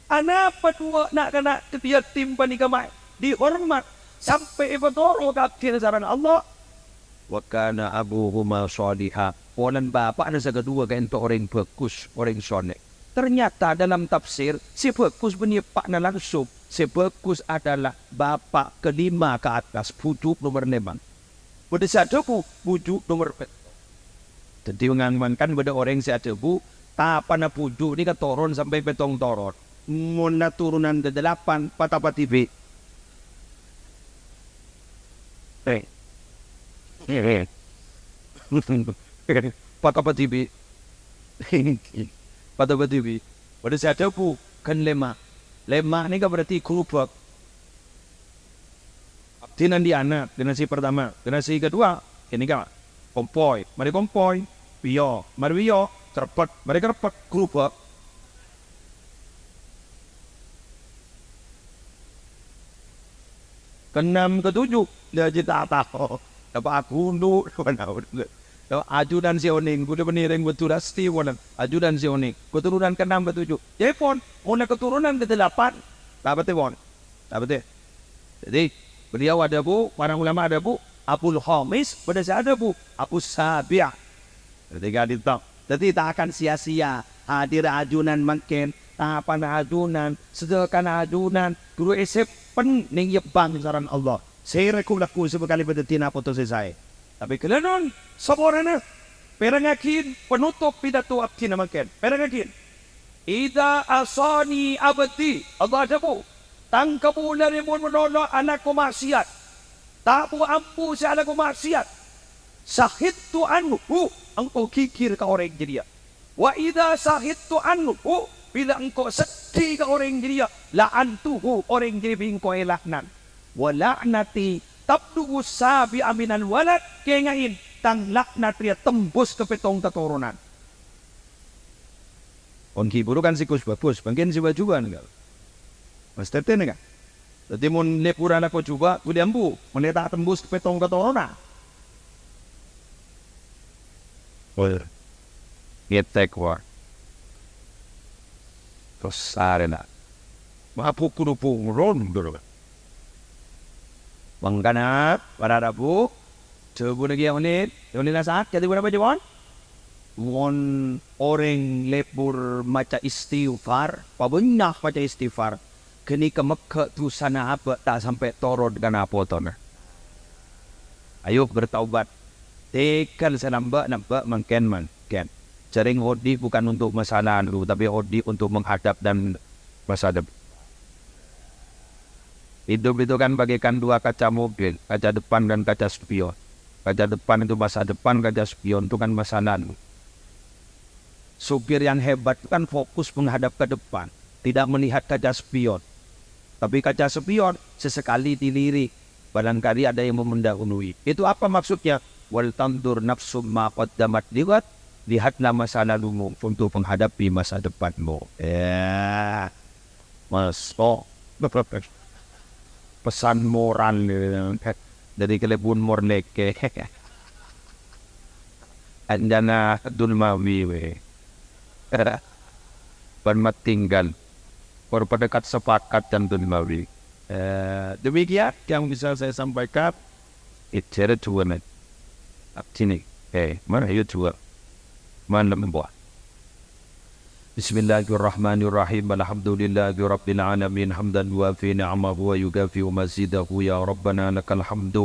Anapa duwâ' na'-kana' yatim panèka ma' dihormat sampè' èpatoro' ka abdhina sareng Allah? "Wa kana abuhuma shaliha," polana bapa'na sè kaduwâ ka'dinto orèng bhâghus, orèng soleh. Ternyata dalam tafsir, sè bhâghus bânnè eppa'na langsung. Sè bhâghus adalah bapa' kelima ke atas, bhuju' nomer lèma'. Bâdâ sè adhâbu, bhuju' nomer pètto'. Dhâddhi, ngan-, mangkana bâdâ orèng sè adhâbu, tapana bhuju' nèka toron sampè' pèttong toron. Monna turunan kadâlapan, patapa dhibi'. Eh. Patapa dhibi'. Patapa dhibi'. Bâdâ sè adhâbu, "Ghân lèma'." Lèma' nèka berarti gerobak. Abdhina andi' ana', generasi pertama, generasi kedua, ghânèka, kompoy, marè kompoy, bhiyo, marè bhiyo, kerebbhâk, marè kerebbhâk, gerobak. Keenam, ketujuh, la jhâ' ta' tao. Napa aghundu', napa naon. Ajunan sè onèng, kaulâ bânnè rèng Batu Rasti, polana ajunan sè onèng. Keturunan keenam, ketujuh. Jâ' pon, monna keturunan kedelapan, tapatè pon. Tapatè. Dhâddhi, beliau adhâbu, para ulama adhâbu, Abul Khamis, bâdâ sè adhâbu, Abus Sabi'. Dhâddhi, ka'dinto. Dhâddhi, ta' akan sia-sia hadir ajunan mangkèn, tapana ajunan, sadhâkana ajunan, ghuru èsèmpen neng èbbâng sareng Allah. Sèra ghu-lagghu sè bhâkal èpadhâddhiyâna poto sè saè. Tapè ghâlânon, saporana, pèrengngaghi penutup pidato abdhina mangkèn. Pèrengngaghi. "Idza asani abdi," Allah adhâbu, "Tang kabulâ rè mon malolo alako ma'siyat, ta' bu-ambu sè alako ma'siyat, sahidtu anhu, engko' ghighir ka orèng jârèya. Wa idza sahidtu anhu, bilâ engko' seddhi ka orèng jârèya, la'antuhu, orèng jârèya bi' engko' èlaknat. Wa la'nati tablughu sabi'a minal walad," kènga'è, tang laknat rèya tembus ka pèttong katoronan. Ongghi buru kan sè ghus-bhâghus, mangkèn sè bâjubân, kan. Mas tètè, kan. Dhâddhi, mon lebur alako jhubâ', ghuli ambu, mon lè ta' tembus pèttong katoronan. Oh, iya. Ngètèk, wah. Terros sarèna. Mabuk kudu buron, dulu. Mangkana, para rabu, dhâbuna Kèyaè Onèt, Kèyaè Onèt Nasat, kadhi ponapa, Cèpon? Mon orèng lebur maca istighfar, pabânnya' maca istighfar, ghânèka mèghâ' dhusana abâ' ta' sampè' toron ka na-potona. Ayo bertaubat. Tèghâl sè nambâ'-nambâ' mangkèn-mangkèn. Jhârèng odi' bukan untuk masa lalu, tapi odi' untuk menghadap dan masa depan. Hidup itu kan bagaikan dua kaca mobil, kaca depan dan kaca spion. Kaca depan itu masa depan, kaca spion itu kan masa lalu. Supir yang hebat itu kan fokus menghadap ke depan. Tidak melihat kaca spion. Tapi kaca spion sesekali dilirik. Barangkali ada yang memendahului. Itu apa maksudnya? "Wal tanzur nafsum ma qaddamat lighad." Lihatlah masa lalumu untuk menghadapi masa depanmu. Ya. Masuk. Pesan moral. Dari kelebun morleke. Anjana Dulmawi we. Ban matinggal. Baru pada kat sepakat dan Dulmawi. Eh, demikian yang bisa saya sampaikan. Ijara dua men. Sini. Eh, mana ya dua? Mana membuat? بسم الله الرحمن الرحيم. الحمد لله رب العالمين. حمدا يوافي نعمه ويكافئ مزيده. يا ربنا لك الحمد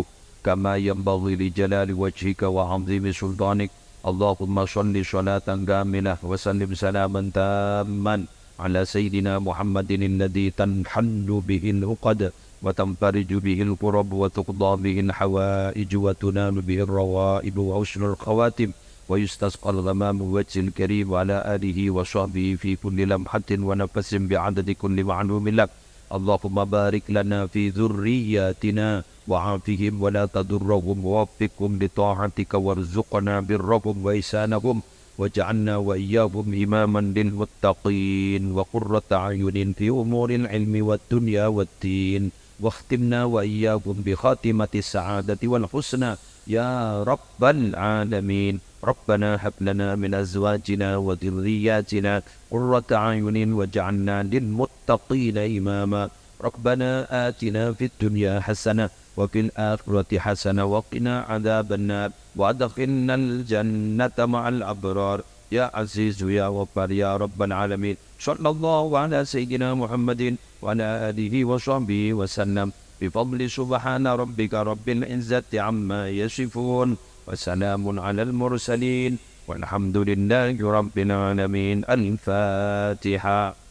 كما ينبغي لجلال وجهك وعظيم سلطانك. اللهم صل صلاة كاملة وسلم سلاما تاما على سيدنا محمد الذي تنحل به العقد وتنفرج به الكرب وتقضى به الحوائج وتنال به الرغائب وحسن الخواتم ويستسقى الغمام بوجهه الكريم وعلى آله وصحبه في كل لمحة ونفس بعدد كل معلوم لك. اللهم بارك لنا في ذرياتنا وعافهم ولا تضرهم ووفقهم لطاعتك وارزقنا برهم وإحسانهم واجعلنا وإياهم إماما للمتقين وقرة أعين في أمور العلم والدنيا والدين واختمنا وإياهم بخاتمة السعادة والحسنى يا رب العالمين. ربنا هب لنا من أزواجنا وذرياتنا قرة أعين واجعلنا للمتقين إماما. ربنا آتنا في الدنيا حسنة وفي الآخرة حسنة وقنا عذاب النار وأدخلنا الجنة مع الأبرار يا عزيز يا غفار يا رب العالمين. صلى الله على سيدنا محمد وعلى آله وصحبه وسلم بفضل سبحان ربك رب العزة عما يصفون وسلام على المرسلين والحمد لله رب العالمين. الفاتحة.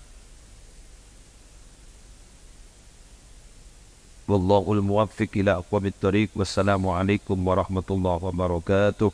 والله الموفق إلى أقوم الطريق. والسلام عليكم ورحمة الله وبركاته.